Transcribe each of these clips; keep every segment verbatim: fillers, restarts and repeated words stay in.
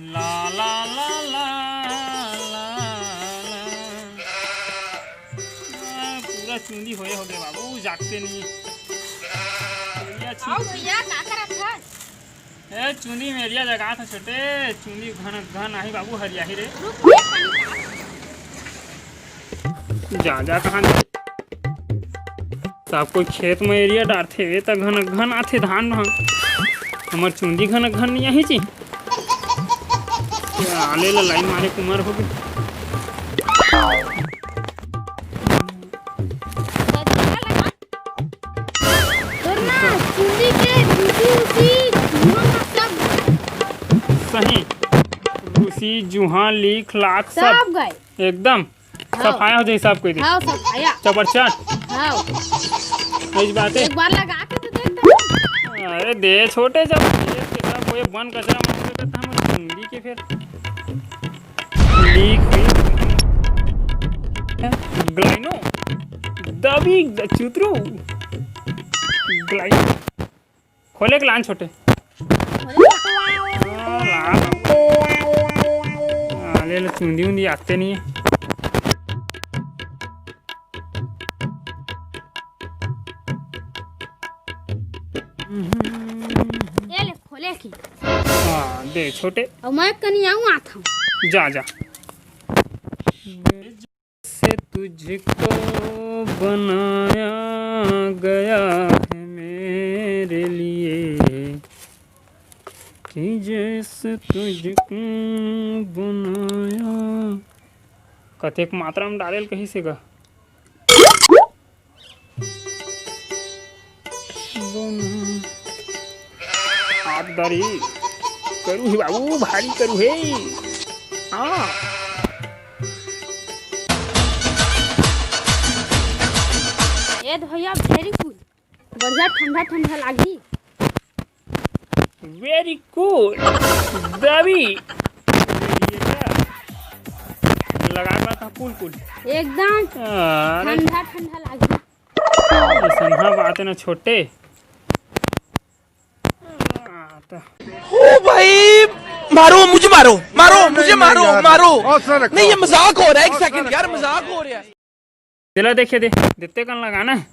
ला, ला, ला, ला, ला, ला। आ, पूरा चूंदी होए होगे बाबू, जागते नहीं। एरिया छी। आओ भैया, का करत हस? ए, चूंदी में एरिया जगात ह छोटे, चूंदी घन घन आही बाबू, हरियाही रे। रुक, रुक, पानी का। जा, जा, कहाँ जा? सब कोई खेत में एरिया डारथे, ए त घन घन आथे धान ह। हमर चूंदी घन घन नहीं आही जी। आले ला लाइन मारे कुमार हो गए। तोर ना चूंदी के रूसी, रूसी, जुहां सब। सही। रूसी, जुहां, लीख, लाख सब। सब गए। एकदम। हाँ। सफाया हो जाई, साफ कर दे। हाँ, सफाया। चपरचट। हाँ। यही बात है। एक बार लगा के तो देख दे। अरे दे छोटे, जब देख के सब कोई बन कचरा मार के करता, हम चूंदी के फिर लीख, ग्लाइनो, दबी, चुतरू, ग्लाइनो। खोले के लान छोटे। हाँ, ले ले, चुंदी उंदी आते नहीं है। ये ले, खोले की। हाँ, दे छोटे। अब मैं कनी आऊँ, आत हूँ। जा, जा। से तुझको बनाया गया है मेरे लिए, कि जैसे तुझको बनाया। कतेक मात्रा में डाले ल कही से गा। बन-, हाथ दारी करू हे बाबू, भारी करू हे। हाँ। ए भैया, very cool, बढ़िया ठंडा ठंडा लागी। Very cool। दबी। लगा पाता cool cool। एकदम अरे। ठंडा ठंडा लागी। अइसन बात है ना छोटे। हाँ, तो ओ भाई, मारो मुझे, मारो, मारो नहीं, मुझे, नहीं मारो, यार, मारो। हौसला रखो। नहीं, ये मजाक हो रहा है, एक हौसला सेकंड यार, रखो। मजाक हो रहा है। तेला देखे दे, देते कन लगाना है।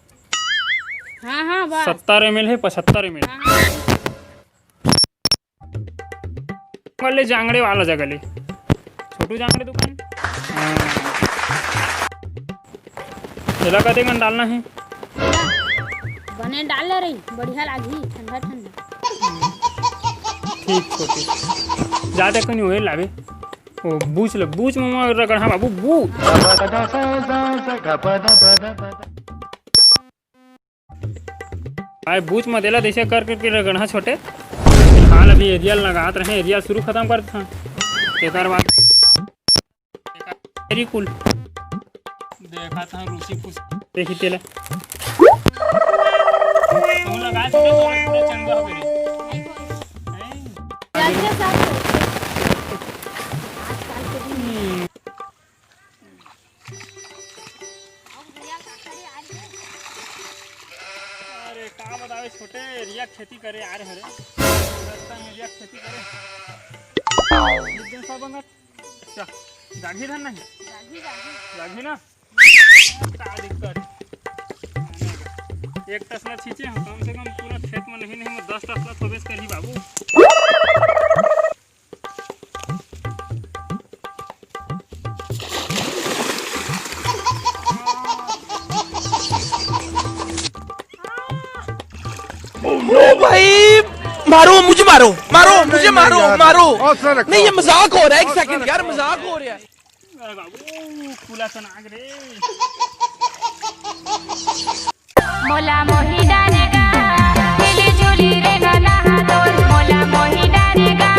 हाँ, हाँ, बस। सत्तर एम एल है, पचहत्तर एम एल। हाँ, हाँ। ले जांगड़े वाला जगह ले, छोटू जांगड़े दुकान। हाँ। तेला कते कन डालना है? बने डाल ले रही, बढ़िया लागी, ठंडा ठंडा। ठीक छोटू, जा दे कनी ओए लाबे। ओ, बूच ले, बूच में रगड़, हाँ बाबू, बूच। भाई, बूच में देला, जैसे कर करके रगड़, हाँ छोटे। फिलहाल अभी एरिया लगात रहे, एरिया शुरू खत्म करत हाँ। एकर बाद very cool। देखा था रूसी फूसी। देखी तेला। तू लगा छोटे, तोरा पूरा चंगा हो गए। नहीं। अरे का बतावे छोटे, एरिया खेती करे आ रहे हरे। रास्ता में एरिया खेती करे। एक दिन सब बंगत। अच्छा, जागी धन नहीं? जागी, जागी। जागी ना? का दिक्कत? एक तसला छींचे हम, कम से कम पूरा खेत में नहीं, नहीं, मैं दस तसला थोबेस करही बाबू। ओ भाई, मारो मुझे, मारो, मारो नहीं, मुझे, नहीं मारो, यार, मारो। हौसला रखो। नहीं, ये मजाक हो रहा है, एक हौसला सेकंड यार, रखो। मजाक हो रहा है। अरे बाबू, खुला तो नाग रे। मोला मोही डारेगा, मिली जुली रे गला हाथों। मोला मोही डारेगा,